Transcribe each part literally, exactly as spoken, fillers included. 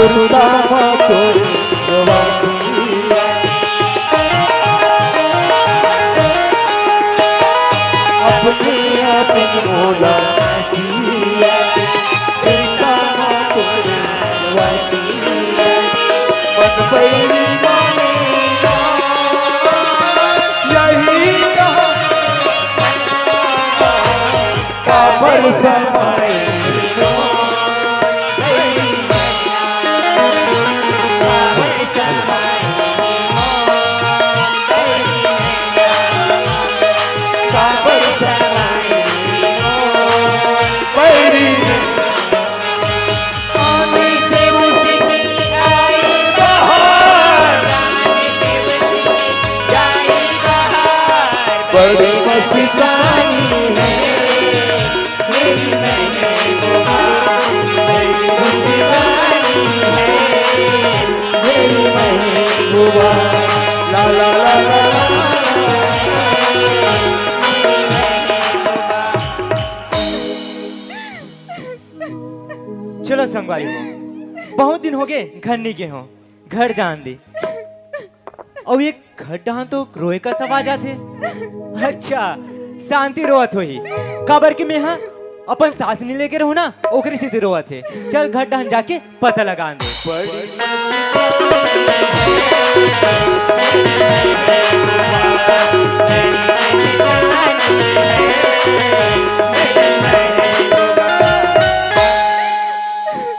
सुदामा तोर जवानी, अपने आप मोला सुदामा तोर जवानी, मन बैरी माने ना, यही कहा काबर समय बड़ी मस्तानी है। चलो संगवारी हो, बहुत दिन हो गए घर नहीं गए हो, घर जान दे। अउ ये घर डहान तो रोए का सवाल आथे। अच्छा, शांति रोवत होही, काबर कि मैं हा अपन साथ नहीं लेके रहूं ना, ओकरे सेती रोवत हे। चल घर डहान जाके पता लगा दे।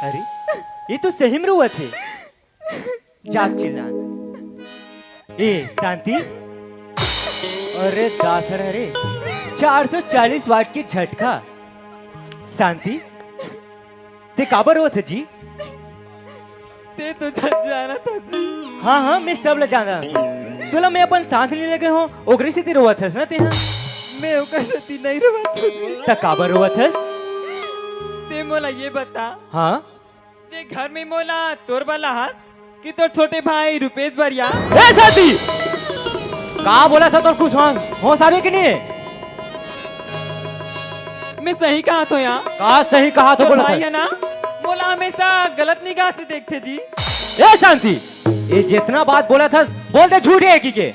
अरे, ये तो सही में रोवत हे। जाग चिल्लान। ए शांति, अरे दासड़ रे, चार सौ चालीस वाट के झटका। शांति, ते काबर रोवत हे जी? ते तो जा-, जानत हस जी। हाँ, हाँ, मैं सब ला जानत हूँ। तोला मैं अपन साथ नहीं लेगे हूँ, ओकरे सेती रोवत हस ना ते हा? मैं ओकर सेती नहीं रोवत हूँ जी। त काबर रोवत हस? ते मोला ये बता। हाँ? जे घर में मोला तोर बर ला हस कि तोर छोटे भाई रुपेश बर या? ए शांति, का बोलत हस तोर कुछ होश आवे कि नहीं? मैं सही कहा थो या। का सही कहा थो तोर बोलत भाई हस? हे ना, मोला हमेशा गलत निगाह से देखथे जी। ए शांति, ये जितना बात बोलत हस, बोल दे झूठ हे कि के?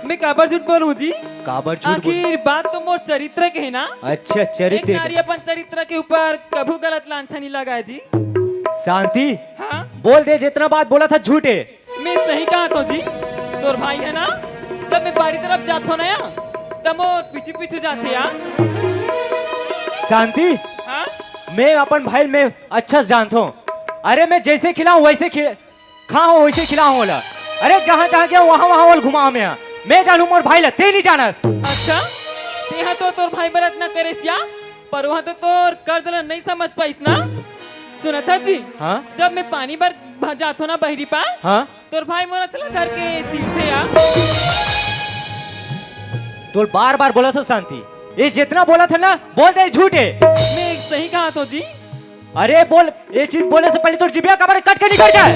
मैं काबर झूठ बोलूं जी? काबर झूठ बोल? आखिर बात तो मोर चरित्र के हे ना। अच्छा, चरित्र एक नारी के। अपन चरित्र के ऊपर कभू गलत लांछन नहीं लगाए जी। शांति, हाँ? बोल दे जितना बात बोलत हस झूठ हे। मैं सही कहा थो जी, तोर भाई हे ना, जब मैं बाड़ी तरफ जात हो ना या, तब मोर पीछू पीछू जाथे या। शांति, हाँ? मैं अपन भाई मैं अच्छा से जानत हूँ। अरे मैं जैसे खिलाऊं वैसे खिला, खाहूं वइसे खिलाहूं ओला। अरे जहां जहां गया वहां वहां ओला घुमाहूं मैं। मैं जानहूं मोर भाई ला, ते नहीं जानस। अच्छा, तेहा तो तोर भाई बर अतना करेस या, पर वहां तो तोर कर्ज ला नहीं समझ पाइस ना। सुनत हस जी? हाँ? जब मैं पानी बर भ-, जाथो ना बहरी पार, हाँ? तोर भाई मोला चला धर के तीरथे या। तोर बार बार बोलत हो शांति, ये जितना बोलत हे ना, बोल दे झूठ हे। मैं सही कहा थो जी। अरे बोल, ये चीज बोले से पहले तोर जिभिया काबर कट के निकल जाए।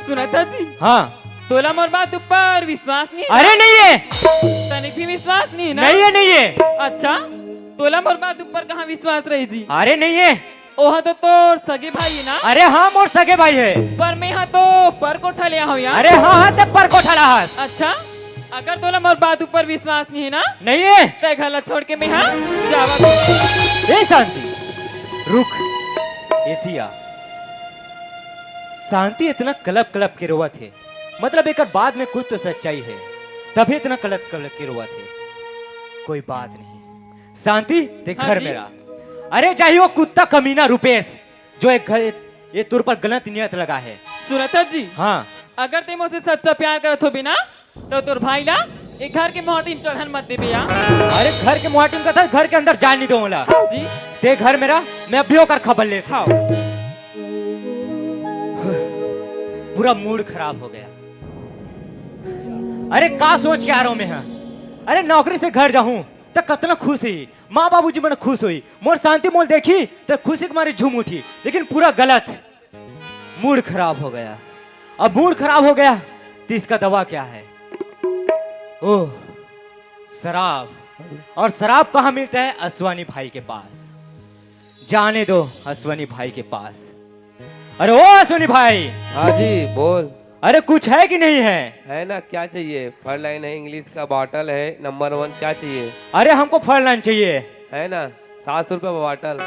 सुनत हस जी? हाँ। तोला मोर बात ऊपर विश्वास नहीं हे? अरे नहीं हे। तनिक भी विश्वास नहीं हे ना? नहीं हे, नहीं हे। अच्छा, तोला मोर बात ऊपर कहाँ विश्वास रही जी? अरे नहीं हे। ओहा तो तोर सगे भाई हे ना? अरे हाँ, मोर सगे भाई हे। पर मैं हा तो पर कोठा ले आहूं या। अरे हाँ, हाँ, ते पर कोठा ला हस। अच्छा, अगर तोला मोर बात ऊपर विश्वास नहीं हे ना, नहीं हे। ते घर ला छोड़ के मैं हा जावत हूं। ए शांति, रुक, एती आ। शांति इतना कलप कलप के रोवत हे, मतलब एकर बात में कुछ तो सच्चाई हे, तभी इतना कलप कलप के रोवत हे। कोई बात नहीं, शांति, ते हाँ घर जी। में रह। अरे जाही वो कुत्ता कमीना रुपेश, जो एक घर, ये तोर पर गलत नियत लगा हे। सुनत हस जी? हाँ। अगर ते मोसे सच्चा प्यार करत होबे ना, तो तोर भाई ला ये घर के मोहाटी में चढ़न मत देबे या। अरे घर के मोहाटी में कथा, घर के अंदर जान नहीं दो ओला। हाँ जी। ते घर में रह, मैं अभी ओकर खबर लेत हूं। हाँ। पूरा मूड खराब हो गया। अरे का सोच के आ रहा हूं मैं, हाँ? अरे नौकरी से घर जाहूं त कतना खुश होही, माँ बाबूजी मन खुश होही, मोर शांति मोला देखही त खुशी के मारे झूम उठही, लेकिन पूरा गलत। मूड खराब हो गया। अब मूड खराब हो गया तो इसका दवा क्या है? ओह, शराब। और शराब कहाँ मिलता है? अश्वानी भाई के पास। जाने दो अश्वानी भाई के पास। अरे ओ अश्विनी भाई। हाँ जी, बोल। अरे कुछ है कि नहीं है? है ना, क्या चाहिए? फर्स्ट लाइन है, इंग्लिश का बॉटल है, नंबर वन, क्या चाहिए? अरे हमको फर्स्ट लाइन चाहिए। है ना, सात सौ रुपये बॉटल।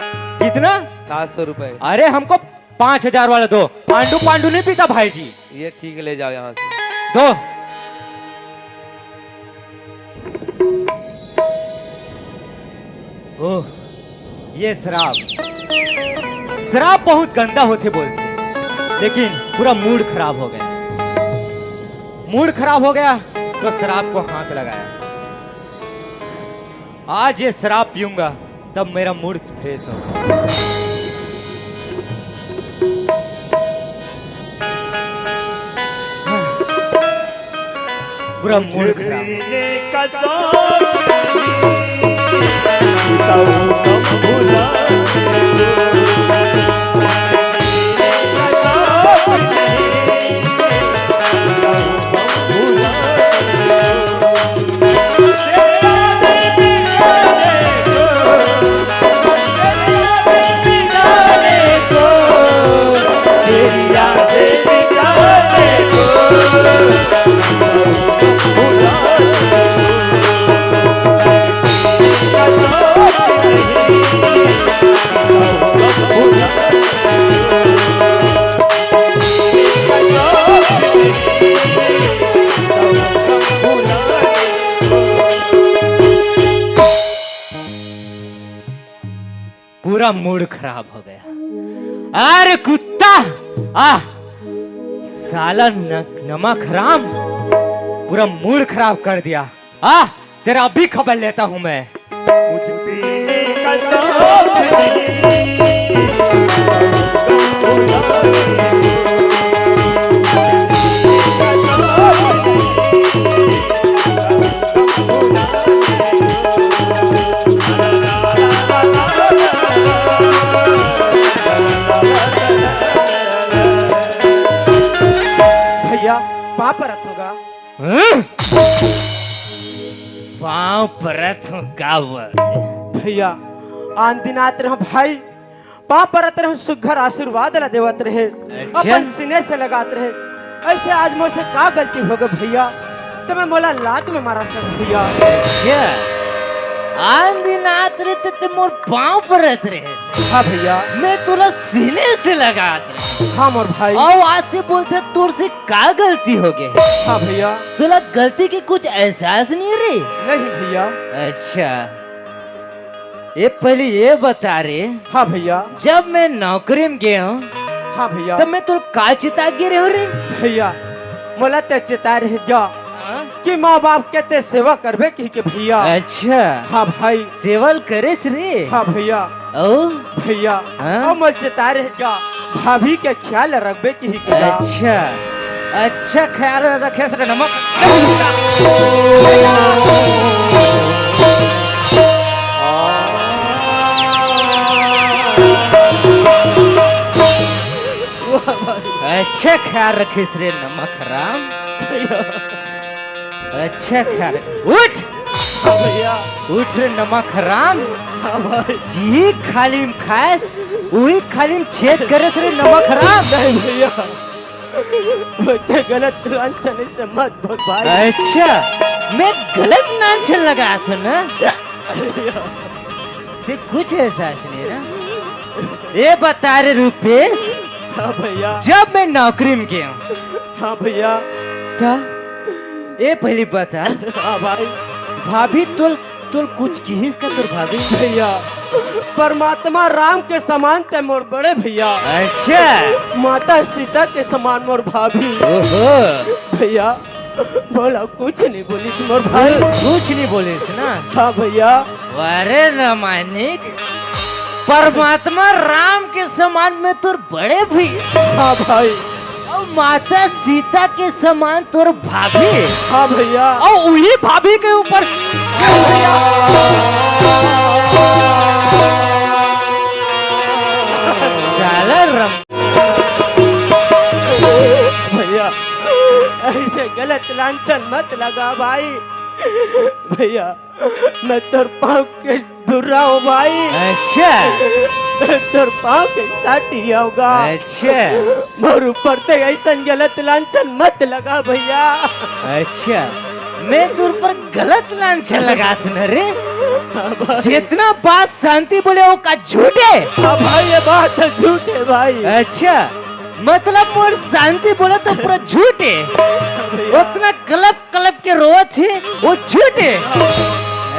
कितना? सात सौ रुपये। अरे हमको पाँच हजार वाला दो। आंडू पांडू नहीं पीता भाई जी। ये ठीक है, ले जाओ यहाँ से। दो। ओह, ये शराब, शराब बहुत गंदा होथे बोलथे, लेकिन पूरा मूड खराब हो गया। मूड खराब हो गया तो शराब को हाथ लगाया। आज ये शराब पीऊंगा, तब मेरा मूड फ्रेश होगा। पूरा मूड खराब। पूरा मूड खराब हो गया। अरे कुत्ता, आ साला न, नमक हराम, पूरा मूड खराब कर दिया। आ तेरा अभी खबर लेता हूँ मैं। भैया, पाँव परत हँव गा। हं? पाँव परत हँव का बोलथे? भैया, आन दिन आत रहेंव भाई, पाँव परत रहेंव, सुग्घर आशीर्वाद ला देवत रहे, अच्छा। अपन सीने से लगात रहे। अइसे आज मोर से का गलती होगे भैया? त मैं मोला लात में मारत हस भैया। अच्छा, आन दिन आत रहे त तैं मोर पाँव परत रहे। हाँ भैया। मैं तोला सीने से लगात रहे। हाँ मोर भाई। अउ आज तैं बोलथे तोर से का गलती होगे? हाँ भैया। तोला गलती के कुछ एहसास नइ रे? नहीं भैया। अच्छा, ए पहिली ए बता रे। हाँ भैया। जब मैं नौकरी में गेंव, हाँ भैया। तब मैं तोला का चिता गे रहेंव रे? भैया, मोला तैं चिताय रहेस गा हाँ? कि माँ बाप के तैं सेवा करबे कहिके भैया। अच्छा। हाँ भाई। सेवा ल करेस रे? हाँ भैया। अउ? भैया, हाँ? अउ मोला चिताय रहेस गा, भाभी के ख्याल रखबे कहिके गा। अच्छा, अच्छा ख्याल रखेस रे नमक। अच्छा ख्याल रखेस रे नमक हराम। अच्छा ख्याल। उठ। हाँ भैया। उठ रे नमक हराम। हाँ भाई। जी खाली में खाएस, उही खाली में छेद करेस रे नमक हराम। नहीं भैया, मुझे गलत लांछन से मत बोल भाई। अच्छा, मैं गलत लांछन लगाथंव ना? तैं कुछ एहसास नइ हे ना? ए बता रे रूपेश, हाँ भैया। जब मैं नौकरी में गेंव, हाँ भैया। त ए पहिली बता, हाँ भाई। भाभी तोला तोला कुछ किहिस का तोर भाभी? भैया, परमात्मा राम के समान तैं मोर बड़े भैया। अच्छा। माता सीता के समान मोर भाभी। ओहो। भैया, मोला कुछ नइ बोलिस मोर भाई। कुछ नइ बोलिस ना? हाँ भैया। अरे रामायणिक, परमात्मा राम के समान मैं तोर बड़े भैया। हाँ भाई। अउ माता सीता के समान तोर भाभी। हाँ भैया। अउ उही भाभी के ऊपर साला रम- भैया, अइसे गलत लांछन मत लगा भाई। भैया, मैं तोर पाँव के धुर्रा हँव भाई। अच्छा, तोर पाँव के साटी आऊंगा। अच्छा। मोर ऊपर ते ऐसन गलत लांछन मत लगा भैया। अच्छा, मैं तोर पर गलत लांछन लगात हूँ ना रे। हाँ भाई। जितना बात शांति बोले वो का झूठे। हाँ भाई, ये बात तो झूठे भाई। अच्छा, मतलब मोर शांति बोले तो पूरा झूठे। भैया। उतना कलप कलप के रोवत हे, वो झूठे।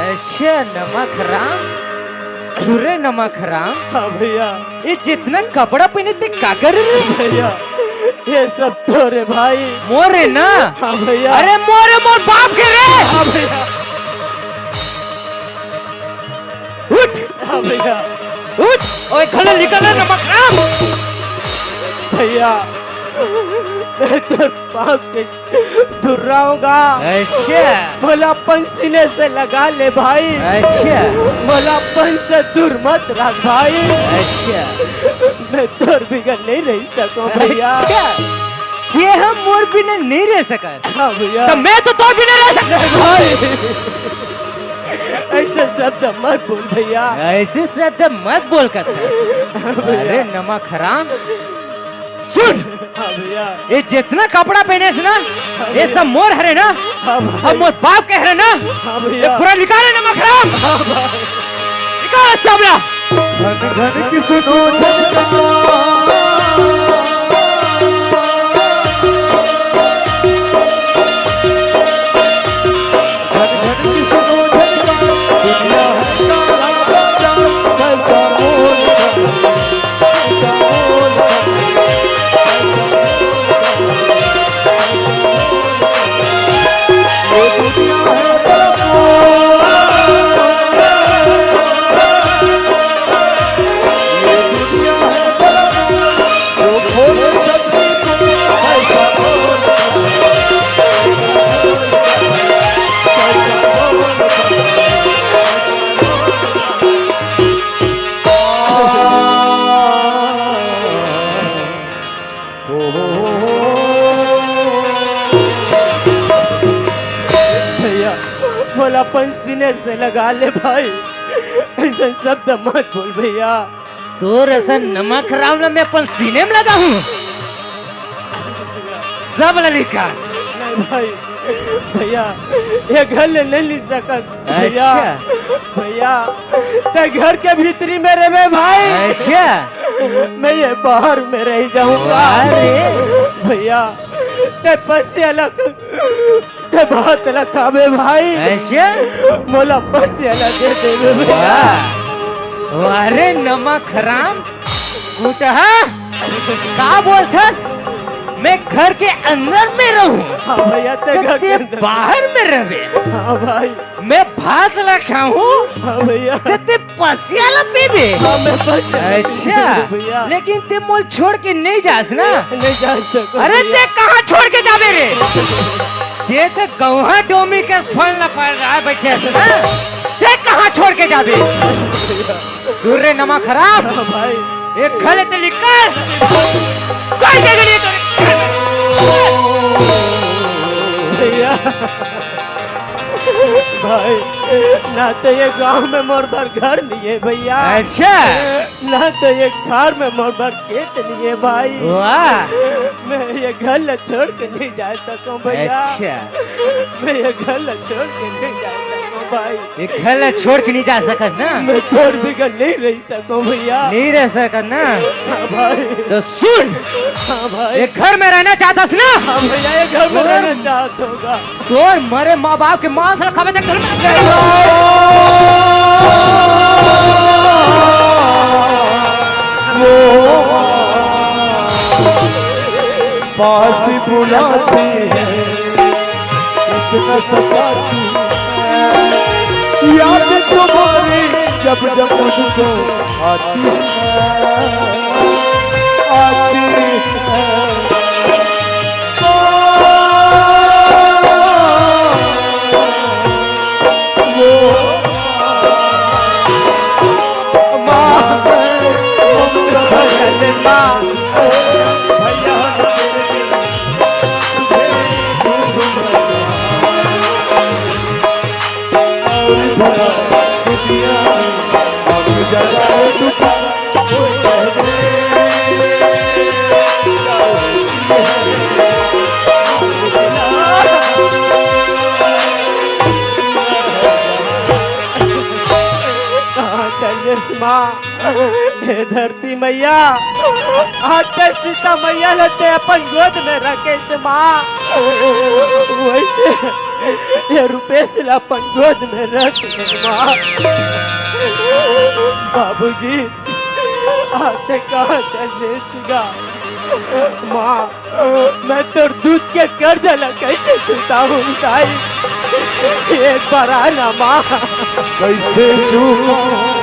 अच्छा, नमक राम, सुरे नमक राम। हाँ भैया। ये जितना कपड़ा पहने ते का करे रे? भैया, ये सब तोरे भाई। मोरे ना? हाँ भैया। अरे मोरे, मोर बाप के रे। हाँ भैया। उठ। हाँ भैया। उठ। ओए, घर ले निकल रे नमक राम। भैया, मैं तो पाप के दूर रहूंगा। अच्छा। मोला अपन सीने से लगा ले भाई। अच्छा। मोला अपन से दूर मत रख भाई। अच्छा। मैं तोर बिगर नहीं रह सकूं भैया। अच्छा। ये हम मोर बिना नहीं रह सकत। हाँ भैया। तो मैं तो तोर बिना रह सकत। नहीं भाई, ऐसे शब्द मत बोल भैया। ऐसे शब्द मत बोल कथा। हाँ भैया। अरे नमक हराम, सुन। हाँ भैया। ये जितना कपड़ा पहने से ना, हाँ ये भैया। सब मोर हरे ना, हाँ भाई। अब मोर बाप के हरे ना, हाँ भैया। ये पूरा निकाले नमक हराम। हाँ भाई। निकाल सामला। धन धन की सुनो झनकार। धन धन की सुनो झनकार। दुनिया है काला बाजार, पैसा मोल है, पैसा मोल है। भैया, मोला अपन सीने से लगा ले भाई, ऐसा शब्द मत बोल भैया। तोर असन नमक हराम ला मैं अपन सीने में लगा हूँ। सब ललिका। नहीं भाई, भैया, ये घर ले नहीं ली सकत। भैया, अच्छा। भैया, ते घर के भीतरी में रहे भाई। अच्छा। मैं ये बाहर में रह जाऊंगा। अरे। भैया, ते पैसे अलग, ते बात अलग खाबे भाई। अच्छा। मोला पैसे अलग दे देबे भैया। वाह। वाह रे नमक हराम। गुटहा, का बोलथस? मैं घर के अंदर में रहूं, हाँ भैया, ते तो घर के ते अंदर। बाहर में रहबे। हाँ भाई। मैं भात ला खाऊं, हाँ भैया। तो ते पसिया ला पीबे। हाँ, मैं पसिया ला अच्छा, पीबे भैया। लेकिन ते मोल छोड़ के नहीं जास ना? नहीं जा सकूं अरे भैया। ते कहाँ छोड़ के जाबे रे? ते तो गौहा डोमी के फल ला पड़ रहा है बच्चे से ना। ते कहाँ छोड़ के जाबे? दूर रे नमक हराम। हाँ भाई। एक घर ले तो निकल। कोई जगह नहीं तो भैया, भाई, ना तो ये गांव में मोर बर घर नहीं है भैया। अच्छा। ना तो ये घर में मोर बर खेत नहीं है भाई। वाह। मैं ये घर ला छोड़ के नहीं जा सकूं भैया। अच्छा। मैं ये घर ला छोड़ के नहीं जा सकूं भाई। ये घर ला छोड़ के नहीं जा सकत ना? मैं तोर बिगर नहीं रह सकूं भैया। नहीं रह सकत ना? हाँ भाई। तो सुन, हाँ भाई। ये घर में रहना चाहतस ना? हाँ भैया, ये घर में और रहना चाहत होगा। तोर मरे माँ बाप के मांस ला खाबे ते घर में वो पास बुलाती है, इतना सताती है। याद तुम्हारी जब जब मुझको आती है, आती है। माँ, हे धरती मैया, आज तक सीता मैया ल ते अपन गोद में रखे से माँ, वैसे ये रूपेश ल अपन गोद में रख ले माँ। बाबूजी, आज ते कहाँ चले गा? माँ, मैं तोर दूध के कर्जा ला कैसे चुकाऊं दाई? एक बार आना माँ। कैसे चुकाऊं?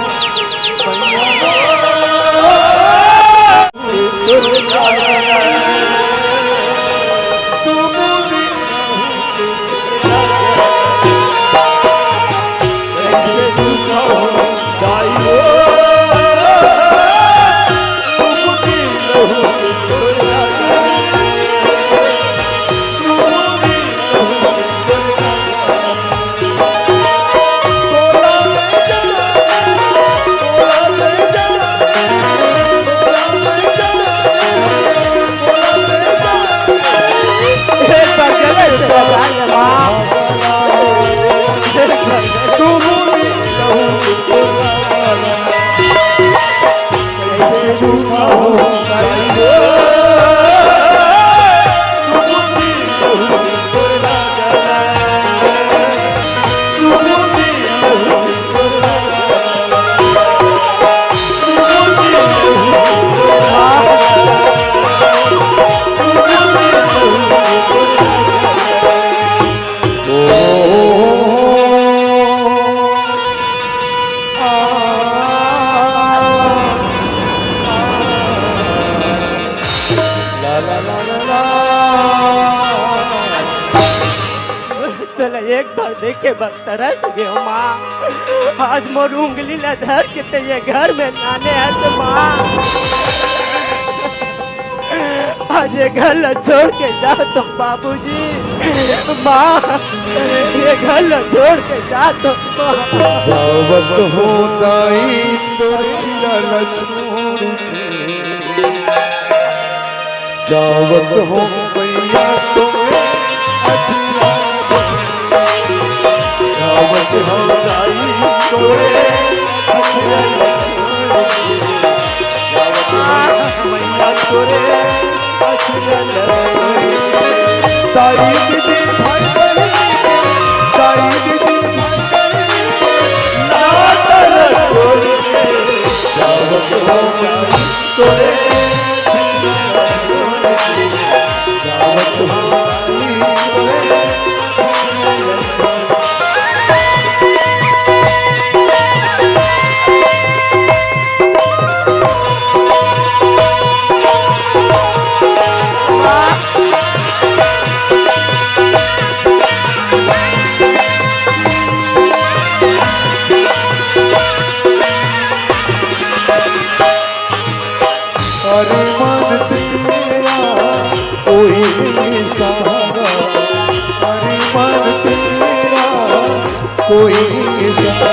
तोला एक बार देखे बर तरस गयो माँ। आज मोर उंगली ला धर के ते ये घर में लाने आए तो माँ, आज ये घर ला छोड़ के जा तो बाबूजी, माँ, ये घर ला छोड़ के जा तो माँ। जावत हो दाई तो अखिया ला छोड़ के, जावत हो मैया तोरे अखिया, जावत हो दाई तोरे अखिया, जावत हो मैया तोरे अखिया। ताई दीदी भाई बहन, ताई दीदी भाई बहन, नाता छोड़ के जावत हो तोरे अरे मन तेरा कोई सहारा, अरे मन तेरा कोई सहारा,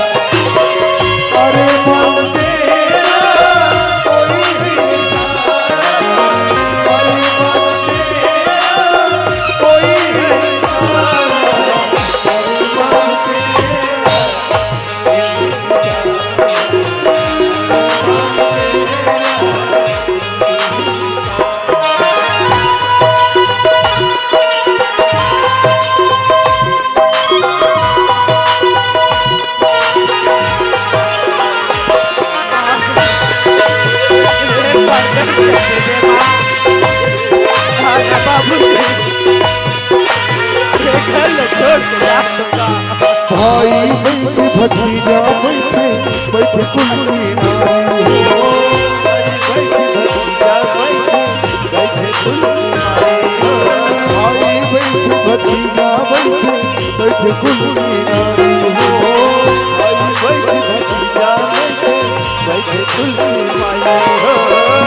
अरे मन तेरा कोई सहारा, अरे मन तेरा कोई सहारा, अरे मन तेरा भाई बैठे भतीजा बैठे, बैठे कुल की नारी हो। भाई बैठे भतीजा बैठे, बैठे कुल की नारी हो। भाई बैठे भतीजा बैठे, बैठे कुल की नारी हो। भाई बैठे भतीजा बैठे, बैठे कुल की नारी हो।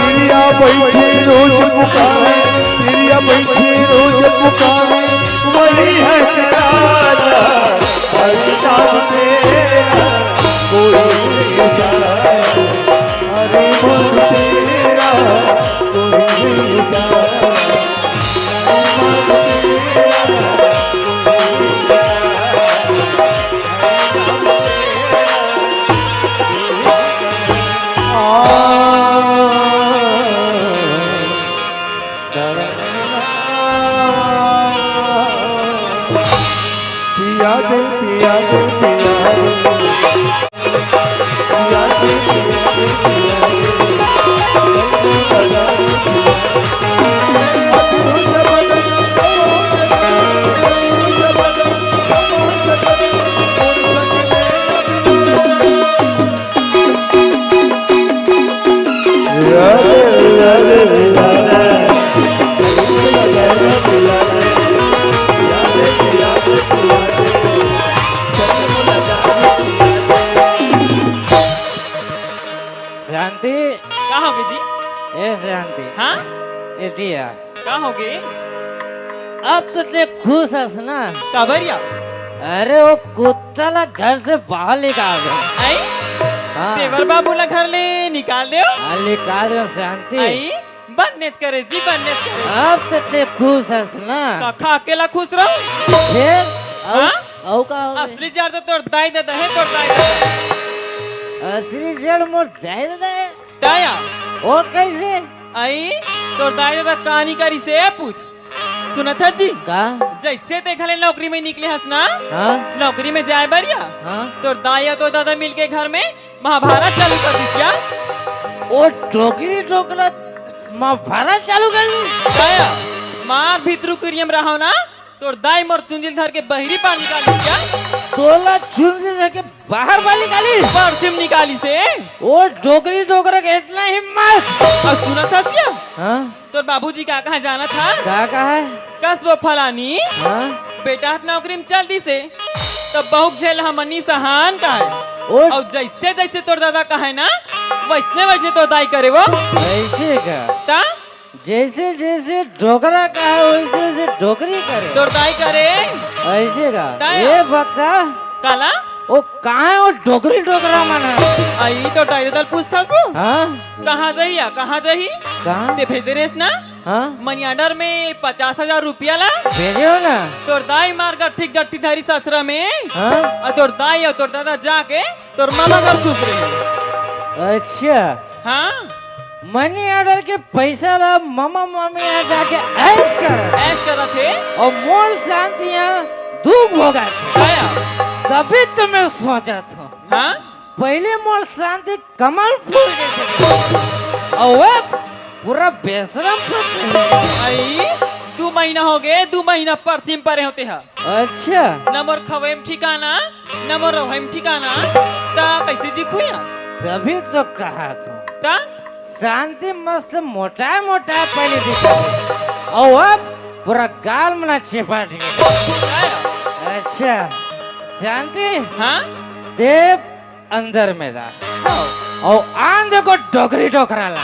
तिरिया बैठे रोज पुकारे, तिरिया बैठे रोज पुकारे, वही है राजा। हर नाम तेरा कोई निशान। पिया दे, पिया दे, पिया दे। पिया दे, पिया दे, पिया दे। शांति। का हो गे जी? ए शांति। हाँ? ए दिया। का हो गे? अब तो ते खुश हस ना? काबर या? अरे वो कुत्ता ला घर से बाहर निकाल दे। आई? हाँ। तेवर बाबू ला घर ले निकाल दे। हाँ, निकाल दे शांति। आई? बन्नेच करे जी, बन्नेच करे। अब तो ते खुश हस ना? का खा के ला खुश रहो? फिर? अउ, हाँ? अउ का हो गए? असली जड़ तो तोर दाई ददा हे, तोर दाई ददा। असली जड़ मोर दाई ददा हे? दाया। वो कैसे? आई, तोर दाई ददा कहानी करी से पूछ। सुनत हस जी? का? जैसे ते घले नौकरी में निकले हस ना? हाँ? नौकरी में जाए बर या? हाँ? तोर दाई अउ तोर ददा मिलके घर में महाभारत चालू कर दिस क्या? वो डोकरी डोकरा महाभारत चालू कर दिस? दाया, मार भीतरू कुरियम रहो ना, तोर दाई मोर चुंदी ल धर के बहिरी बाहर निकाल दिस क्या? तोला चुंदी ल धर के बाहर बाहर निकाली? परसिम निकाली से। वो डोकरी डोकरा के इतना हिम्मत? अउ सुनत हस क्या? हाँ? तोर बाबूजी का कहा जानत हस? का कहा है? कस वो फलानी, हाँ? बेटा ह नौकरी में चल दिस हे, त बहुक झेल हमनी सहान का है। ओ। अउ जैसे जैसे तोर दादा कहे ना, वैसने वैसने तोर दाई करे वो। ऐसे का? ता? जैसे जैसे डोकरा कहा, वैसे वैसे डोकरी करे। तोर दाई करे। ऐसे का? ता? ए बक्ता। काला? ओ, कहाँ है वो डोकरी डोकरा मन ह? आई तो दाई ददा ल पूछत हस वो। हाँ? कहाँ जाही या, कहाँ जाही? कहाँ? ते भेजे रेहेस ना? हाँ? मनी ऑर्डर में पचास हजार रुपया ला। भेजे हो ना? तोर दाई मार गट्ठी गट्ठी धरी ससुरा में। हाँ? अउ तोर दाई अउ तोर ददा जाके तोर मामा घर खुश रहे। अच्छा। हाँ? मनी ऑर्डर के पैसा ला मामा मामी यहाँ जाके ऐश कर। ऐश करत हे। अउ मोर शांति यहाँ दुख भोगत। आया। तभी तो मैं सोचत हूँ। हाँ? पहले मोर शांति कमल फूल जैसे। अउ वो पूरा बेशरम फूल। आई, दू महीना हो गे, दू महीना परसिम परे होते ह। अच्छा। न मोर खवई म ठिकाना, न मोर रहई म ठिकाना, त कैसे दिखहूँ या? तभी तो कहा तू। त? शांति मस्त मोटा मोटा पहले दिखा। अउ अब पूरा गाल मना चिपट गया। अच्छा, शांति। हाँ? देव अंदर में ला। हाँ। अउ आन दे वो डोकरी डोकरा ला।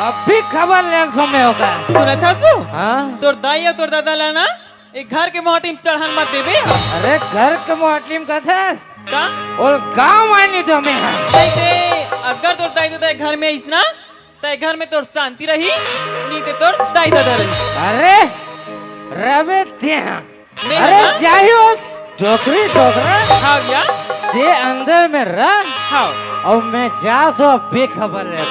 अभी खबर ले समय होगा। सुनत हस तू? हाँ? तोर दाई अउ तोर ददा ला ना, ए घर के मोहटी म चढ़न मत देबे। अरे घर के मोहटी म कथस? का? ओ गाँव वाली जमीन है। नहीं ते, अगर तोर दाई ददा घर में आइस ना, ते घर में तोर शांति रही, नहीं ते तोर दाई ददा रही। अरे, रबे ते। नहीं अरे है ना? जाही ओ डोकरी डोकरा। हाँ भैया। ते अंदर में रह। हाँ। अउ मैं जात हूँ बेखबर रहे।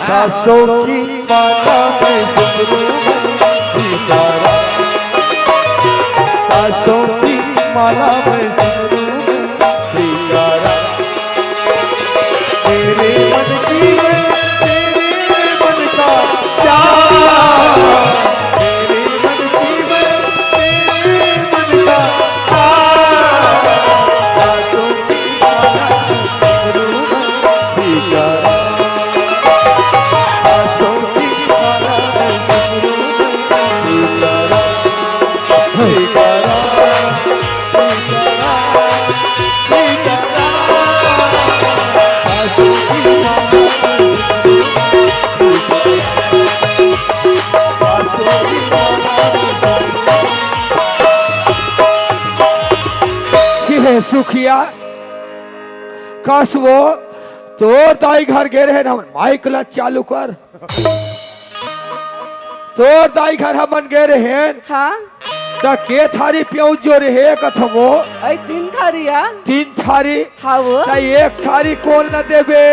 सासों की माला में सिंदूर भिखारा, सासों की माला में सिंदूर भिखारा। तेरे मन की मैं, तेरे मन का प्यार, तेरे मन की मैं, तेरे मन का प्यार। हाथों की माला में सिंदूर भिखारा, हाथों की माला में सिंदूर भिखारा, भिखारा। कि हे सुखिया, कस वो तोर दाई घर गे रहे ना, माइक ला चालू कर। तोर दाई घर हमन गे रहेन। हाँ। त के थारी पियौत जो रे हे कथमो? अई तीन थारी या। तीन थारी? हाँ वो। त एक थारी कोन ल देबे?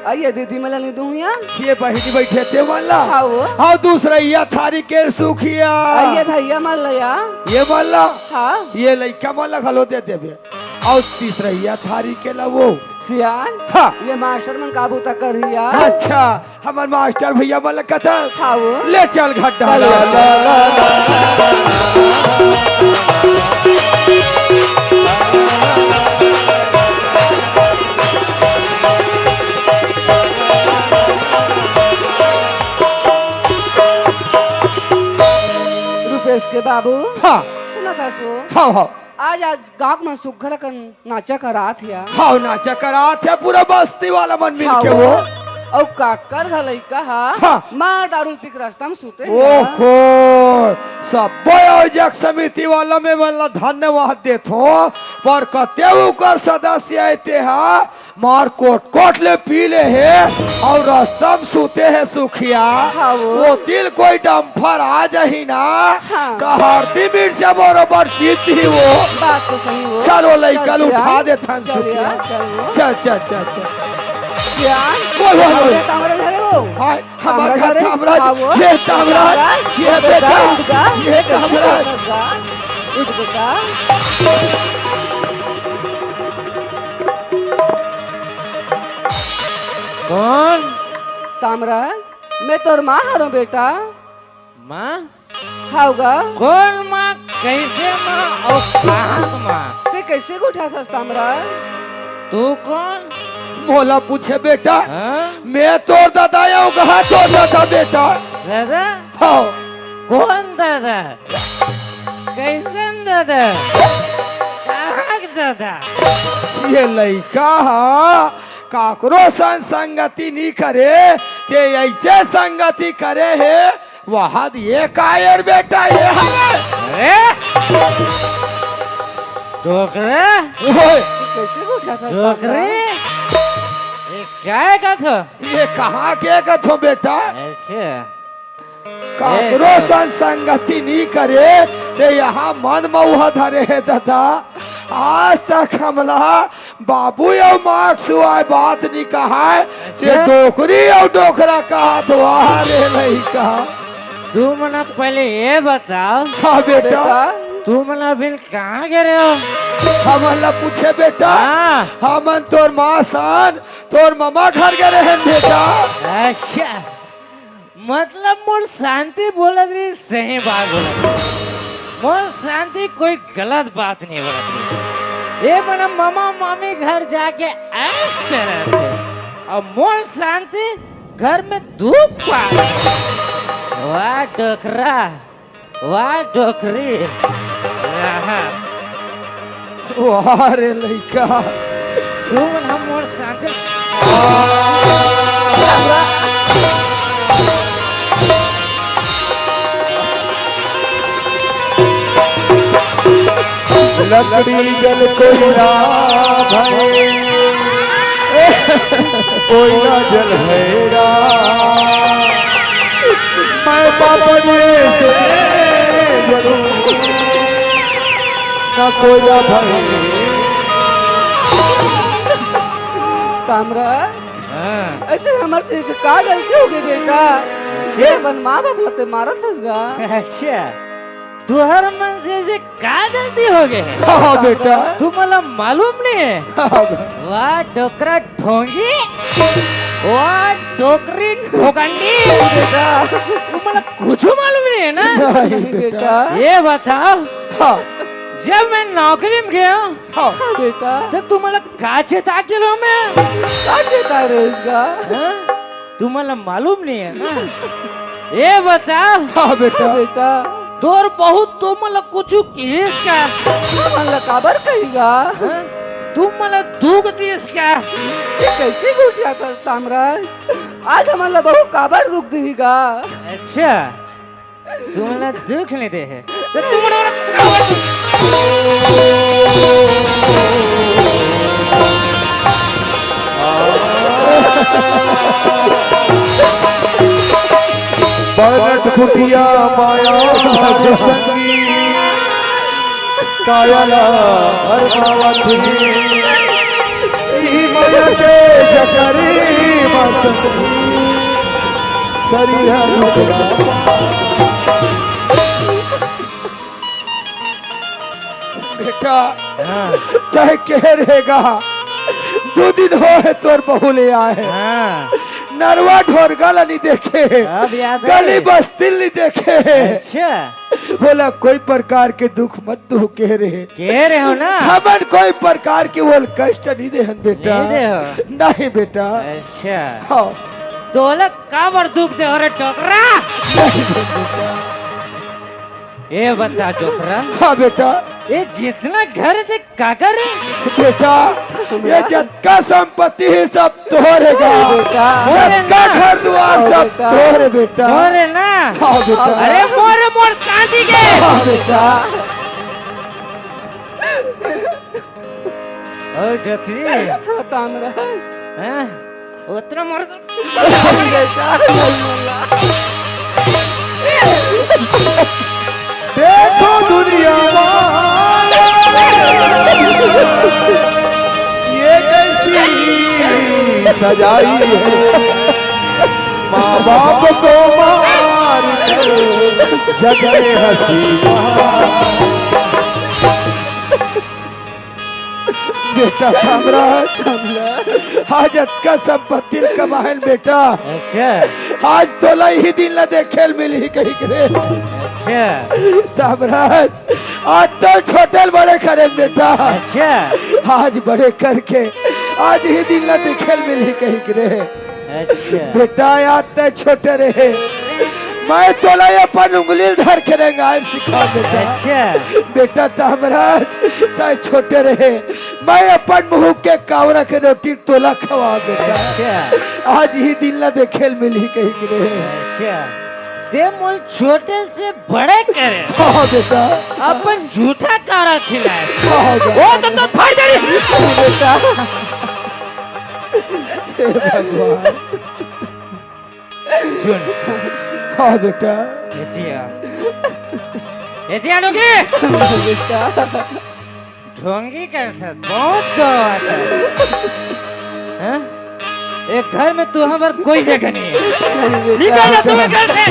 अई ये दीदी मन ल नइ दुहूँ या। ये बहिनी बइठे ते मन ल? हाँ वो। हाँ, दूसरइया थारी के सुखिया। अई ये भइया मन ल या। ये मन ल? हाँ। ये लइका मन ल घलो दे देबे। अउ तीसरइया थारी के ल वो। सियान। हाँ। ये मास्टर मन का बूता करही या। अच्छा। हमर मास्टर भइया मन ल कथन। हाँ वो। ले चल घड्डा। चल। ला, ला, ला, ला। रुपेश के बाबू। हाँ। सुनत हस वो? हाँ, हाँ। आज, आज गाँव म सुग्घर अकन नाचा करात हे या। हाँ, नाचा करात हे पूरा बस्ती वाला मन मिल के वो। अउ काकर घर लइका हा, हाँ। मार दारू पी के रस्ता म सुते हे। ओहो, सब्बो आयोजक समिति वाला में मन ला धन्यवाद देथों, पर कते उकर सदस्य आय ते हा, मार कोट कोट ले पी ले हे अउ रस्ता म सुते हे सुखिया। हाँ वो। वो दिल कोई डम्फर आ जाही ना, हाँ। त हरदी मिर्चा बरोबर पीत ही वो। बात तो सही वो। चलो लइका ल उठा देथन सुखिया। चल, चल, चल, चल। क्या? बोल, बोल, बोल। तामरा धरे वो। हाय, हमर घर तामरा, ये तामरा, ये बेटा, ये तामरा। उठ बेटा। कोन? तामरा, मैं तोर माँ हरों बेटा। माँ? हव गा। कोन माँ, कइसे माँ अउ कहाँ माँ? ते कइसे गोठियाथस तामरा? तू कोन? मोला पूछे बेटा। हाँ? मैं तोर दादा अउ कहाँ तोर दादा बेटा? दादा? हाँ। कोन दादा? कइसन दादा? कहाँ के दादा? ये लइका हा काकरो संग संगति नी करे, ते अइसे संगति करे हे, वहद ये कायर बेटा ये हवे। अरे! डोकरा? ओए! कइसे गोठियाथस डोकरे? तामरा? ये काय कथो? ये कहाँ के कथो बेटा? अइसे। काकरो ए। संग संगति नी करे, ते यहाँ मन मउहा धरे हे दादा। आज तक हमला बाबू अउ माँ के सुवाय बात नी कहाय, ते अच्छा। डोकरी अउ डोकरा कहत हवस रे लइका। तू मन पहले ये बताओ। हाँ बेटा। बेटा। तू मन अभी कहाँ गे रहे हो? हमन ला पूछे बेटा। हाँ। हमन तोर माँ सन, तोर ममा घर गे रहेन बेटा। अच्छा। मतलब मोर शांति बोलत रही, सही बात बोलत रही। मोर शांति कोई गलत बात नहीं बोलत रही। ये मन ममा मामी घर जाके ऐश करत हे, अउ मोर शांति घर में दुख पात हे। वाह डोकरा, वाह डोकरी। आहा। वाह रे लइका। तू मन ह मोर साथे। लकड़ी जल कोयला भय, कोयला जल भय राम। मैं पापन में से जरूर ना कोयला भय। ताम्रा, हाँ। अइसे हमर से का गलती हो गे बेटा? अच्छा। ये अपन माँ बाप ला ते मारत हस गा। अच्छा, तुहर मन से, से का गलती हो गे हे? हाँ, बेटा। तुमला मालूम नहीं हे? हाँ, बे- वाह, डोकरा ढोंगी। वाह, डोकरी ढोकंडी। बेटा। तुमला कुछ मालूम नहीं हे ना? नहीं, बेटा। ये बताओ, हाँ। जब मैं नौकरी में गया, हाँ। हाँ, बेटा। तो तुमला का चेता के लो मैं? का चेता रहे इसका? हाँ? तुमला मालूम नहीं हे ना? ये बता। हाँ बेटा। हाँ बेटा। तोर बहू तुमला कुछ किहिस का? हमन ला काबर कही गा? हाँ? तुमला दुख दिस का? ये कइसे गोठियाथस ताम्रा? आज हमन ला बहू काबर दुख दिही गा? अच्छा, तुमला दुख नहीं दे हे। तो तुम लोग बनट कुटिया माया भाग संगी। काया ला भरमावत हे, ई मया के जकरी मत सरिया रुकना। बेटा, हाँ। तय कहे रहेगा, दू दिन होहे तोर बहू ले आए। हाँ। नरवा ढोरगा ला नहीं देखे, अब याद है। गली बस्ती ला नहीं देखे। अच्छा। बोला कोई प्रकार के दुख मत दो कहे रहे। कहे रहे हो ना? हमन कोई प्रकार के वो कष्ट नहीं देहन बेटा। नहीं दे हो? नहीं बेटा। अच्छा। हाँ। तोला काबर दुख दे हो रे डोकरा? नहीं बेटा। ए बता डोकरा। हाँ बेटा। ए जितना घर दे काकर? बेटा, ये जतका संपत्ति हे सब तोरे गा। बेटा। जतका घर दुआर सब बेटा। तोरे बेटा। मोरे ना। हाँ बेटा। अरे मोरे मोर शादी के। हाँ बेटा। और डकरी। तामराज। हैं? उतना मर्द। देखो दुनिया में ये कैसी सजाई है, माँ बाप को मार कर जग में हंसी। बेटा तामराज, आज अतका संपत्ति कमाएन बेटा। अच्छा। आज तोला इही दिन ला देखे ल मिलही कहिके रे। अच्छा। तामराज, आज तो छोटे ल बड़े करेन बेटा। अच्छा। आज बड़े करके आज इही दिन ला देखे ल मिलही कहिके रे। अच्छा। बेटा, याद तय छोटे रहे, मैं तोला अपन उंगली ल धर के रेंगाय ल सिखा बेटा। अच्छा। बेटा तामराज, तय छोटे रहे, मैं अपन मुंह के कावरा के रोटी तोला खवा बेटा। अच्छा। आज इही दिन ला देखे ल मिलही कहिके रहे। अच्छा। ते मोल छोटे से बड़े करे। हाँ बेटा। अपन जूठा कावरा खिलाए। हाँ बेटा। वो तो, तो फाड़ दे रही। बेटा। हे भगवान। सुन। हाँ बेटा। ए जिया। ए जिया डोगी। बेटा। ढोंगी कर सक, बहुत जोर आता है। हाँ? एक घर में तू हमार कोई जगह नहीं है। निकल जा तू घर से।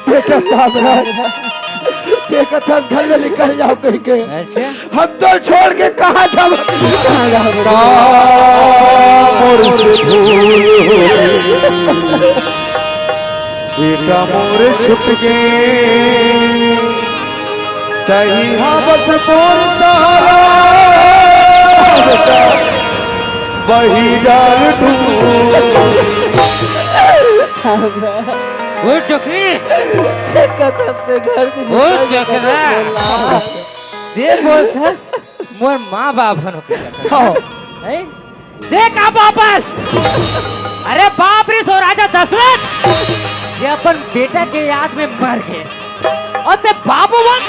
बेटा तामराज, देखत हस घर ले निकल जाव कहिके। अच्छा। हम तो छोड़ के कहाँ जाव? का मोर से भूल हो, बेटा मोर छुट गे, तही हा बस मोर सहारा, बही डाल ढूंढ। ओ डोकरी। देखत हस ते घर से ओ निकल डोकरा। दे बोल था, मोर माँ बाप हन ओके। हाँ। हैं? देख आप वापस। अरे बाप रे, सो राजा दशरथ, ये अपन बेटा के याद में मर गए। और ते बाबू बोल।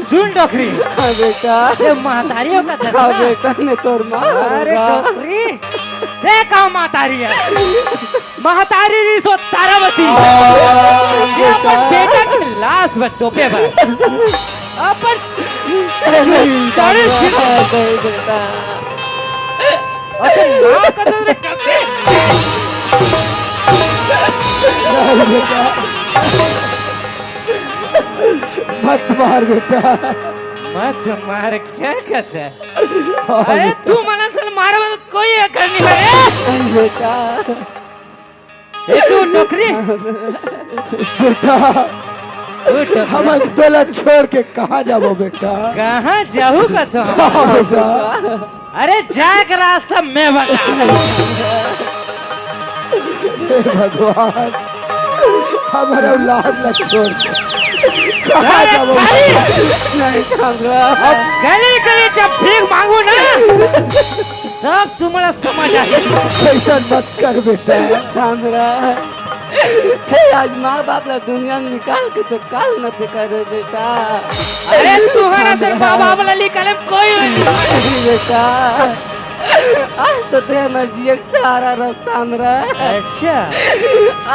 सुन डोकरी। हाँ बेटा। ये महतारियों का दशा। हाँ बेटा, मैं तोर माँ अरे होगा। डोकरी, देख का महतारी है। महतारी री सो तारावती। हाँ, ये अपन बेटा। बेटा की लाश बस तोपे बस। अपन तारे बेटा। अपन माँ का तो रे डोकरी। मत मार बेटा। मत मार, क्या कहता है? अरे तू मना से मारे वाला कोई अकल नहीं है। बेटा। ए तू डोकरी। बेटा, तू डोकरी। हम तोला छोड़ के कहाँ जाबो बेटा? कहाँ जाहू का तो? हाँ बेटा। अरे जाए के रास्ता मैं बता। हे भगवान, हमारे औलाद ला छोड़ के कहाँ अरे जाबो? खाली नहीं, तामराज। अब गली गली जब भीख मांगू ना, तब तुम्हारा समझ आए। ऐसा मत कर बेटा। तामराज, ते आज माँ बाप ला दुनिया में निकाल के तो काल न दिखा रे बेटा। अरे तुम्हारा से माँ बाप ला निकाले कोई नहीं। बेटा। आज तो तेरे मर्जी एक सहारा रस्ता हमरा। अच्छा।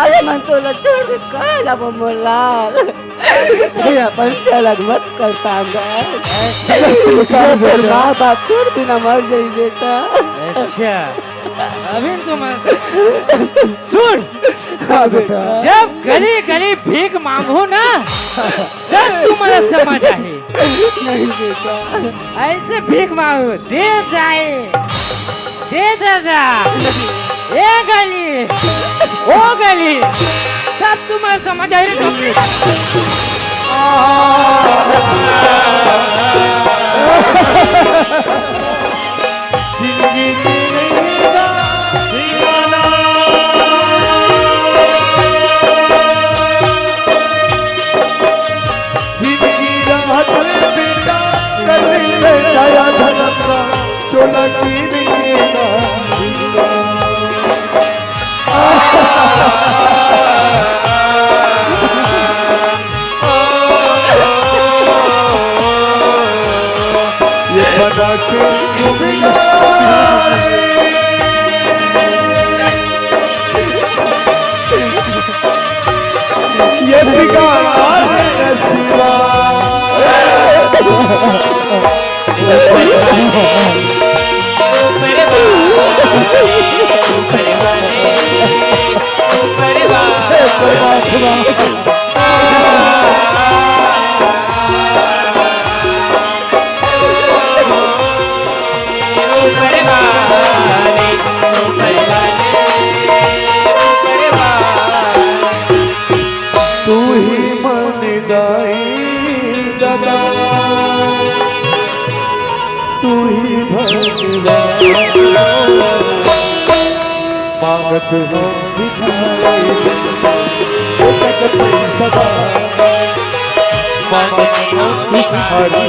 आज मन तोला छोड़ के कहाँ जाबो मोर लाल? तैं अपन से अलग मत कर तांगा। अच्छा। तोर माँ बाप तोर बिना मर जाई बेटा। अच्छा। अभी तो मैं सुन। हाँ बेटा। जब गली गली भीख मांगो ना, तब तुम्हारा समझ आए। नहीं बेटा। ऐसे भीख मांगो, दे जाए, दे दादा, ए गली, ओ गली, सब तुम्हारा समझ आए रे डोकरी। जिंदगी जीने का दीवाना। जिंदगी राहत में बेटा, कर ले दया धर्म का, चोला की मिलेगा। ये बना के ये ठिकाना है नसीबा। तू ही मन दाई दादा, तू ही भगवान। मांगत हम भिखारी, एक पैसा, मांगत हम भिखारी।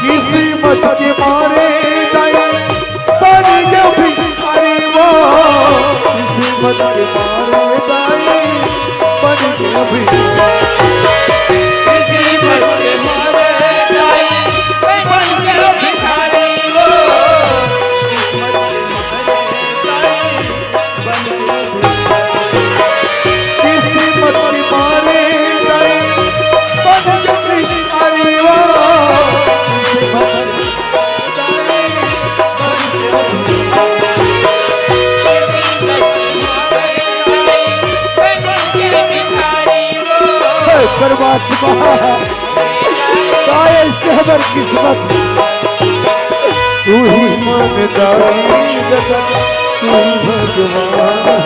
किस्मत के मारे दाई बन गयो भिखारी वो। किस्मत के मारे दाई बन गयो भिखारी। किस्मत के मारे दाई बन गयो भिखारी वो। किस्मत के मारे दाई बन गयो भिखारी वो। हे परमात्मा, काय से हमर किस्मत। तू ही मानदारी दादा, तू ही भगवान।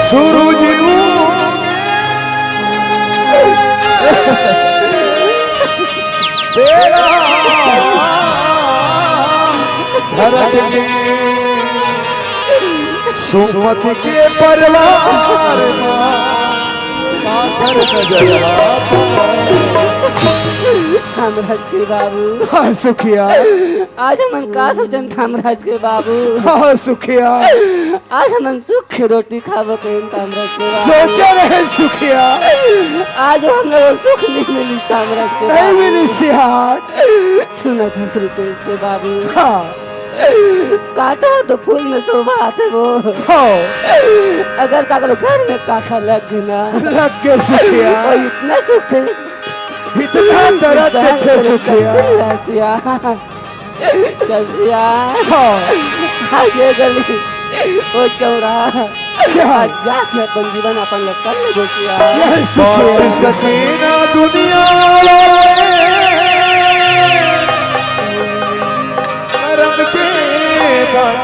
सूरज उगे, तेरा धरत के सुमति के परिवार मा पाथर नजर आता। हमरा के बाबू। हाँ, सुखिया। आज हमन का सोचन धामराज के बाबू? हाँ, सुखिया। आज हमन सुख के रोटी खाबो कहिन धामराज के बाबू। सोचे रहे सुखिया। आज हमन वो सुख नहीं मिली धामराज के नहीं बाबू। मिली सियार। सुनत हस रितेश के बाबू। हाँ। कांटा तो फूल में शोभा आथे वो। हाँ। अगर काकरो घर में कांटा लग गे ना, लग गे सुखिया। वो इतना सुख थे, इतना दर्द इतना देथे दर्द सुखिया। करथे सुखिया। चल सिया। हाँ। आज ये गली, वो चौराहा। क्या? आज जाके अपन जीवन अपन ल कर ले गोसिया। यही सुखिया। बात सकीना दुनिया वाले, करम के बात।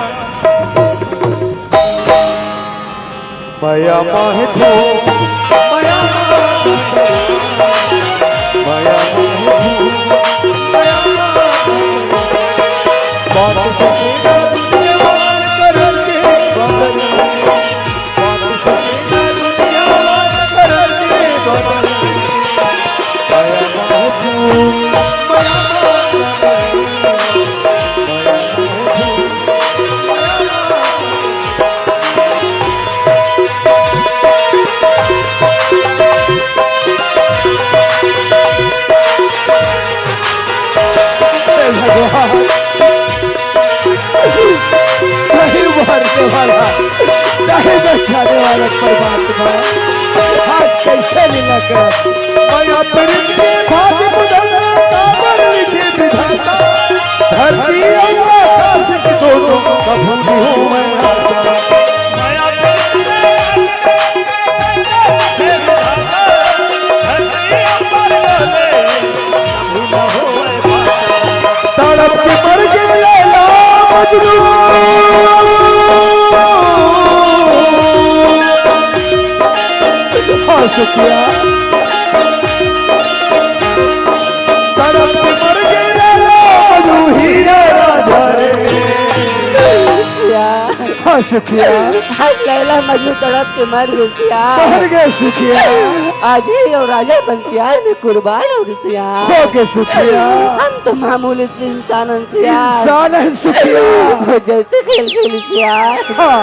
मया माहे धो, मया माहे धो, मया माहे धो, मया माहे धो। बात सकीना दुनिया वाले, करम के बात। हे भगवान, नहीं मारने वाला, नहीं बचाने वाला परमात्मा, आज कैसे लीला कर। मैं अपनी भाग्य बदलना काबर लिखे विधाता, धरती और आकाश के दोनों कभू नहीं हूँ मैं आता। तड़प के मर गए लैला मजनू। हाँ, सुखिया। तड़प के मर गए लैला मजनू, हीरा राजा रे। या। हाँ, सुखिया। आज लैला मजनू तड़प के मर गे सिया। मर गे सुखिया। आज ही वो राजा बन प्यार में कुर्बान हो गे सिया। हो गे सुखिया। हम तो मामूली से इंसान हन सिया। इंसान हन सुखिया। वो जैसे खेल खेल सिया। हाँ।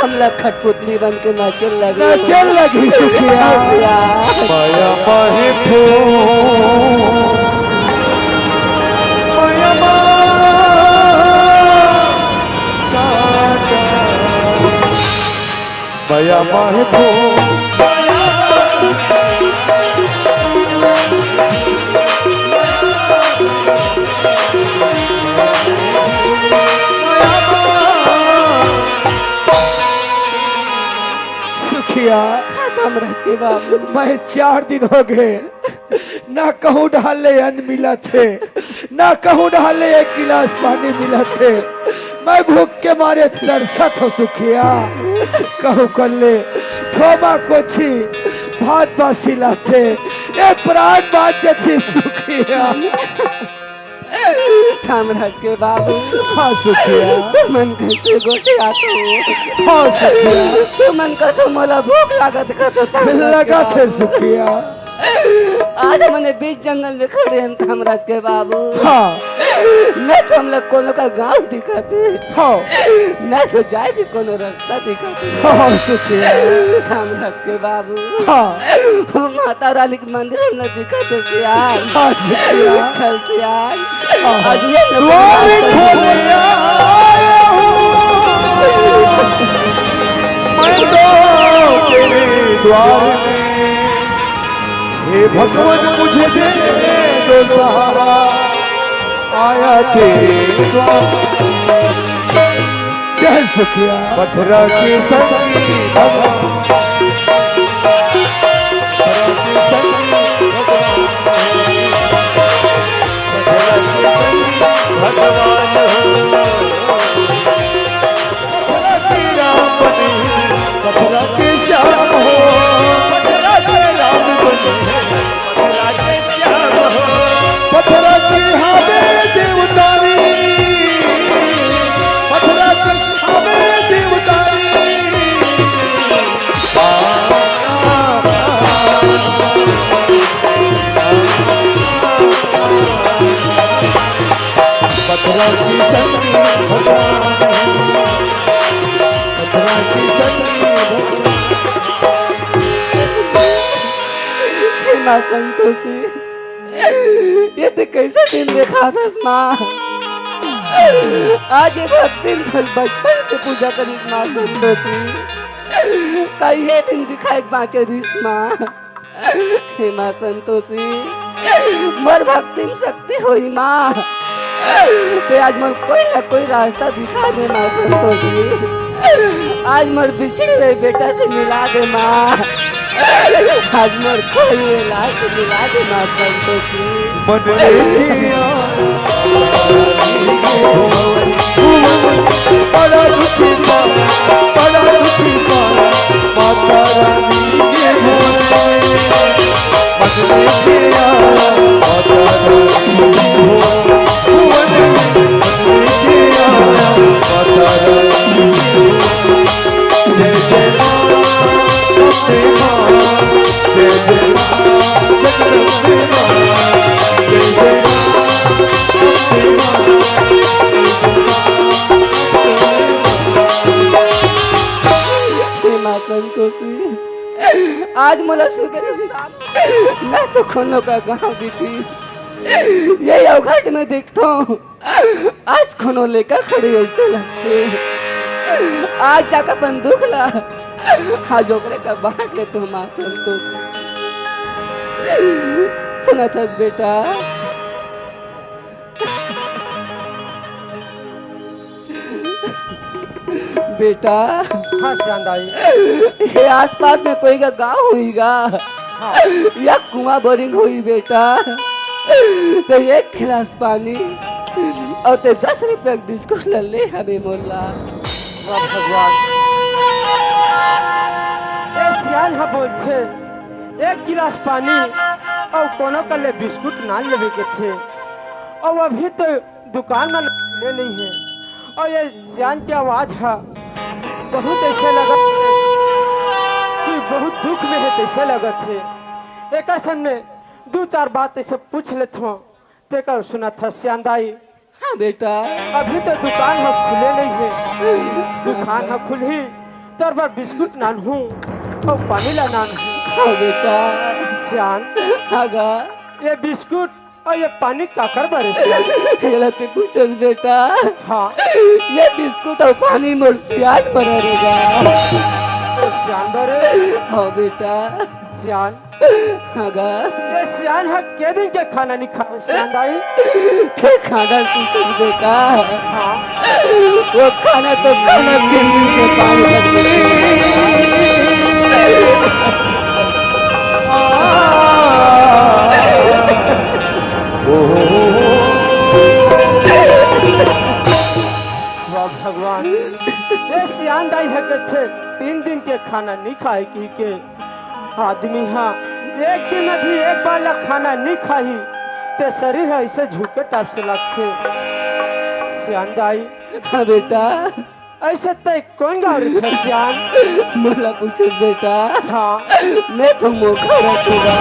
हमला कठपुतली बन के नाचे लगे। नाचे लगे सुखिया। सिया। माया माहे फूल, माया मा मया माहे फूल। सुखिया। खत्म रह के बाबू। मैं चार दिन हो गए, ना कहूँ डहर ले अन्न मिलत हे, ना कहूँ डहर ले एक गिलास पानी मिलत हे। मैं भूख के मारे तरसत हों सुखिया। कहूँ कर ले ठोमा कोछी भात बासी लाथे, ए प्राण बाँच जथे सुखिया। कामराज के बाबू। हाँ सुखिया। तुमन कैसे गोठियाथो? हाँ सुखिया। तुमन कथो मोला भूख लागत कथो कामराज के बाबू। लागत हे सुखिया। आज हमन बीच जंगल में खड़े हन कामराज के बाबू। हाँ। न तो हमला कोनो का गाँव दिखत हे। हाँ। न तो जाए के कोनो रास्ता दिखत हे। हाँ सुखिया। कामराज के बाबू। हाँ। वो माता रानी के मंदिर में दिखत हे सियार। हाँ, सियार। चल सियार। हाँ। आज ये लोग द्वार खोले आया हूँ। मैं तो तेरे द्वार में। हे भगवान मुझे दे दो सहारा। आया तेरे द्वार। जय सुखिया। पथरा के संगी भगवान। पथरा के संगी भगवान। पथरा के संगी भगवान हो। पथरा के राम बने, पथरा के श्याम हो। पथरा के राम बने। पथरा के हवे देवतारी, पथरा के हवे देवतारी। पथरा की संगी भगवान, पथरा की संगी भगवान। हे माँ संतोषी, ये ते कैसे दिन देखाथस माँ? आज ये भक्तिन फल बचपन से पूजा करिस माँ संतोषी। कहिए दिन दिखाए बाँचे रिस माँ। हे माँ संतोषी, मोर भक्ति में शक्ति होई माँ। ते आज मोर कोई ना कोई रास्ता दिखा दे माँ संतोषी। आज मोर बिछड़े हुए बेटा से मिला दे माँ। आज मोर खोए हुए लाल से मिला दे माँ संतोषी। मन लेके आ, बड़ा दुखी बा, बड़ा दुखी बा, माता रानी के भुवन में। मन लेके आ, माता रानी के भुवन में। मन लेके आ, माता रानी के भुवन में। जय जय माँ, अम्बे माँ, जय जय माँ, जगदम्बे माँ, जय जय माँ, अम्बे माँ। हे माँ संतोषी, आज मोला सुबह से शाम मैं तो कोनो का गाँव दी थी, ये अवघट में देखता हूँ। आज कोनो लेका खड़े अइसे लगथे। आज जाके अपन दुख ला आज ओकरे का बाँट ले तो माँ संतोष। सुनत हस बेटा? बेटा, हाँ, सियान दाई। ये आसपास में कोई का गाँव होई गा? हाँ। या कुआँ बोरिंग होई बेटा? तो एक गिलास पानी अउ ते दस रुपया के बिस्कुट ल ले हवे मोला। वाह भगवान, ए सियान ह बोलथे, एक गिलास पानी अउ कोनो कर ले बिस्कुट ना लेवे के थे। अउ अभी तो दुकान मन खुले नहीं है। अउ ये सियान के आवाज ह बहुत ऐसे लगत हे कि बहुत दुख में है, तैसे लगत हे। एकर सामने दू चार बात ऐसे पूछ लेत हूँ, तेकर सुनत ह सियान दाई। हाँ बेटा। अभी तो दुकान ह खुले नहीं है, दुकान ह खुलही तोर बर बिस्कुट लानहूँ अउ पानी ला लानहूँ। हाँ बेटा। सियान। हाँ गा। ये बिस्कुट अउ ये पानी काकर बर हे सियान? एला ते पूछस बेटा। हाँ। ये बिस्कुट अउ पानी मोर सियान बर हे गा। मोर सियान बर हे? हाँ बेटा। सियान। हाँ गा। ये सियान ह के दिन के खाना नहीं खाए सियान दाई? ते खाना पूछस बेटा। हाँ। वो खाना तो खाना के मुंह से पानी कर देते। वाह भगवान, ये सियान दाई ह कथे तीन दिन के खाना नहीं खाए की के आदमी ह एक दिन में भी एक बार ला खाना नहीं खाही ते शरीर ह ऐसे झुके टाइप से लगथे। सियान दाई। हाँ बेटा। ऐसे तय कौन गाँव रहिथे सियान? मोला पूछस बेटा। हाँ। मैं तो मोखा रहिथों गा।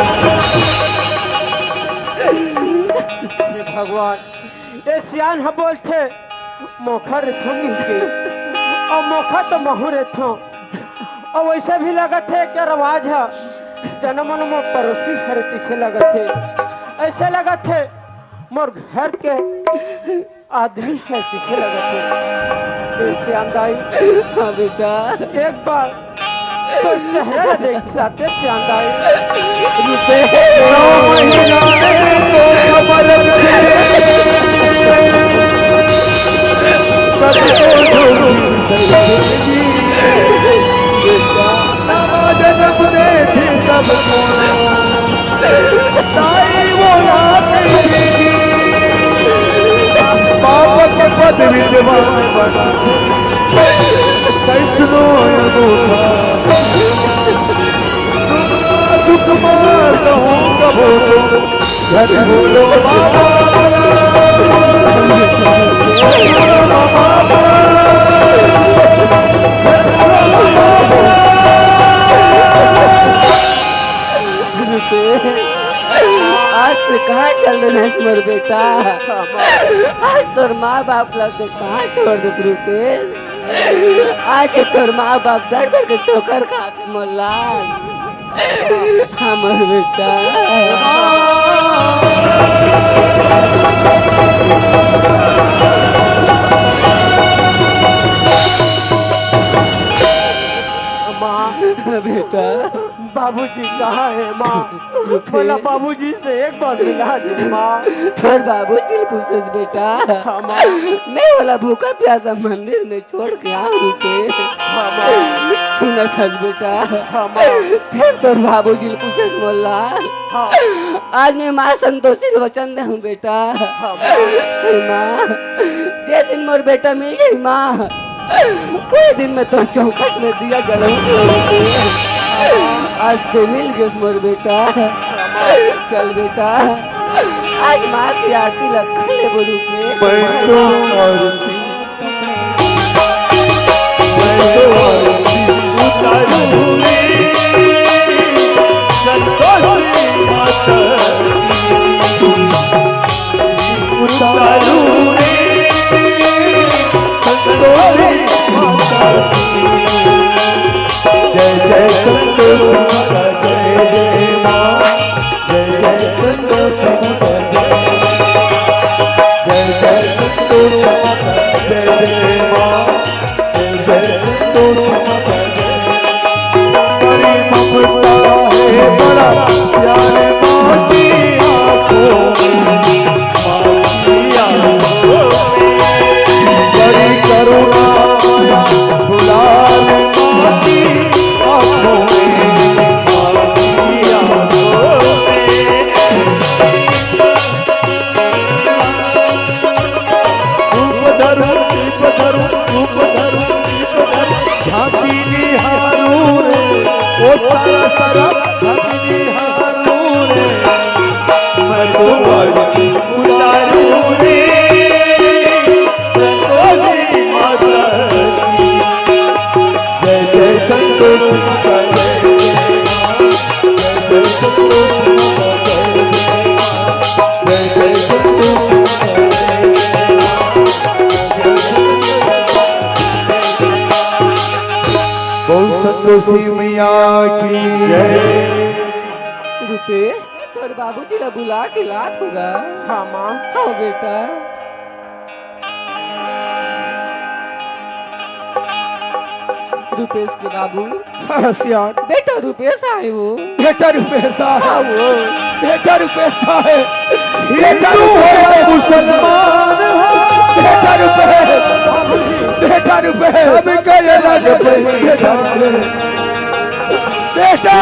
हे भगवान, ये सियान ह बोलथे मोखा रहिथों कहिके। अउ मोखा तो महूँ रहिथों। अउ वैसे भी लगत हे कि आवाज ह जनमन मोर पड़ोसी हरे तैसे लगत हे। ऐसे लगत हे मोर घर के आदमी ह तैसे लगत हे। ए सियान दाई। हाँ बेटा। एक बार तोर चेहरा ला देखलाते सियान दाई। रुपे। नौ महीना में तो कमर में कब तो झूठी सहेली। नवा जन्म दे थे तब को। ताई बोला करेगी, बाप के पद विद्वान बना, कैसनो अनूठा। दुख मार कहूँ कबो तो, घर बोलो बाबा। आज तैं कहाँ चल देस मोर बेटा? आज तोर माँ बाप ला तैं कहाँ छोड़ देस रुपेश? आज तोर माँ बाप दर दर के ठोकर खाथे मोला। हाँ मोर बेटा। माँ। बेटा। बाबूजी कहाँ हे माँ? रुपे। मोला बाबूजी से एक बार मिला दे माँ। तोर बाबूजी ल पूछस बेटा। हाँ माँ। मैं ओला भूखा प्यासा मंदिर में छोड़ के आऊँ रुपे। हाँ माँ। सुनत हस बेटा। हाँ माँ। फेर तोर बाबूजी ल पूछस मोला। हाँ। आज मैं माँ संतोषी ल वचन दे हूँ बेटा। हाँ माँ। हे माँ, जे दिन मोर बेटा मिल जाही माँ, ओही दिन मैं तोर चौखट में दिया जलाहूँ। आज तो मिल गेस मोर बेटा। चल बेटा, आज माँ के आरती ला कर लेबो रुपे। मैं तो आरती मैं तो आरती उतारूं रे, संतोषी माता की। उतारूं रे, संतोषी माता की। जय जय संतोषी माता, जय जय माँ। जय जय संतोष माता, जय जय संतोष माता, जय जय माँ, जय जय संतोष माता, जय। बड़ी ममता है, बड़ा प्यार माँ की आंखों में, माँ की आंखों में। बड़ी करुणा माया दुलार माँ की आंखों में, माँ की आंखों में। रूप धरूं, दीप धरूं, रूप धरूं, दीप धरूं, झांकी निहारूं रे, ओ सारा सारा झांकी निहारूं रे। मैं तो आरती उतारूं रे, संतोषी माता की। जय जय संतोषी माता, जय जय माँ। जय जय संतोषी माता, जय जय माँ। जय जय संतोषी माता, जय जय माँ। बोल संतोषी मैया की जय। रुपे, तोर बाबूजी ला बुला के लात हों गा। हाँ माँ। हाँ बेटा। रुपेश के बाबू। हाँ सियान। बेटा रुपेश आए हो। बेटा रुपेश आए। हाँ वो। बेटा रुपेश आए। हिंदू हो या मुसलमान हो। बेटा रुपेश। बेटा रुपेश। सबका ये राज भाई। बेटा रुपेश। बेटा।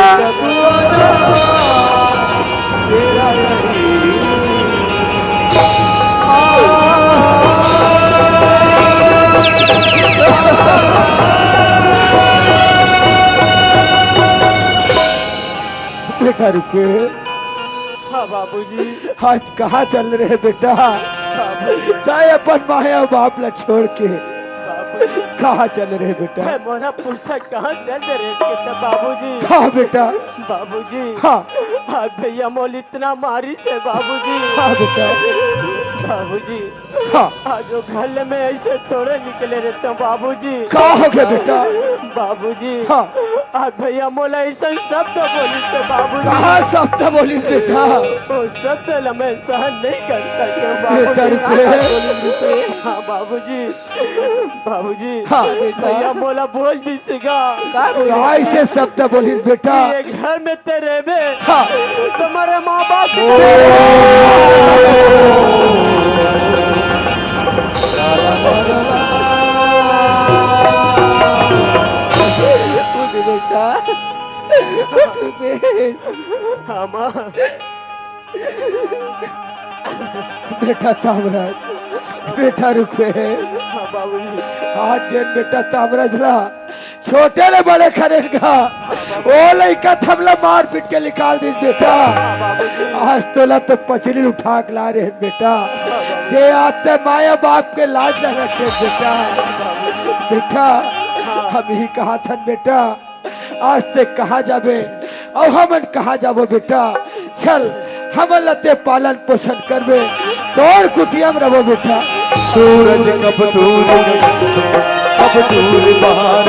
बेटा रुके। हाँ बाबूजी। आज कहाँ चल रहे बेटा? बाबूजी। तैं अपन माया बाप ला छोड़ के बाबूजी। कहाँ चल रहे बेटा? है मोरा पूछता कहाँ चल दे रहे थे बाबूजी? हाँ बेटा। बाबूजी। हाँ। आज भैया मोला इतना मारिस हे बाबूजी। हाँ बेटा। बाबूजी। हाँ। आज वो घर ले मैं ऐसे थोड़े निकले रहता हूँ बाबूजी। का हो गया बेटा? बाबूजी। हाँ। आज भैया मोला ऐसा शब्द बोलिस हे बाबूजी। कहाँ शब्द बोलिस बेटा? वो शब्द ला मैं सहन नहीं कर सकता हूँ बेटा बाबूजी। रुके। हाँ बाबूजी। बाबूजी, हाँ। भैया मोला बोल दिस गा। का बोलिस? का ऐसे शब्द बोलिस बेटा? ये घर में ते रहबे। हाँ। तुम्हारे माँ बाप की उठ बेटा, उठ बे। हाँ माँ। बेटा तामराज, बेटा रुक बे। हाँ बाबूजी। आज जेन बेटा तामराज ला छोटे ले बड़े करेन गा, ओ लइका त हमला मार पीट के निकाल दिस बेटा। हाँ बाबूजी। आज तोला तो पचरी उठा के ला रहे बेटा। हाँ बाबूजी। जे आज ते माया बाप के लाज ला रखे बेटा। हाँ बाबूजी। बेटा, हाँ। हम ही कहा थन बेटा, आज ते कहाँ जाबे अउ हमन कहाँ जाबो बेटा? चल, हमन ला ते पालन पोषण करबे, तोर कुटिया में रहबो बेटा। सूरज कब दूर, कब दूर बाहर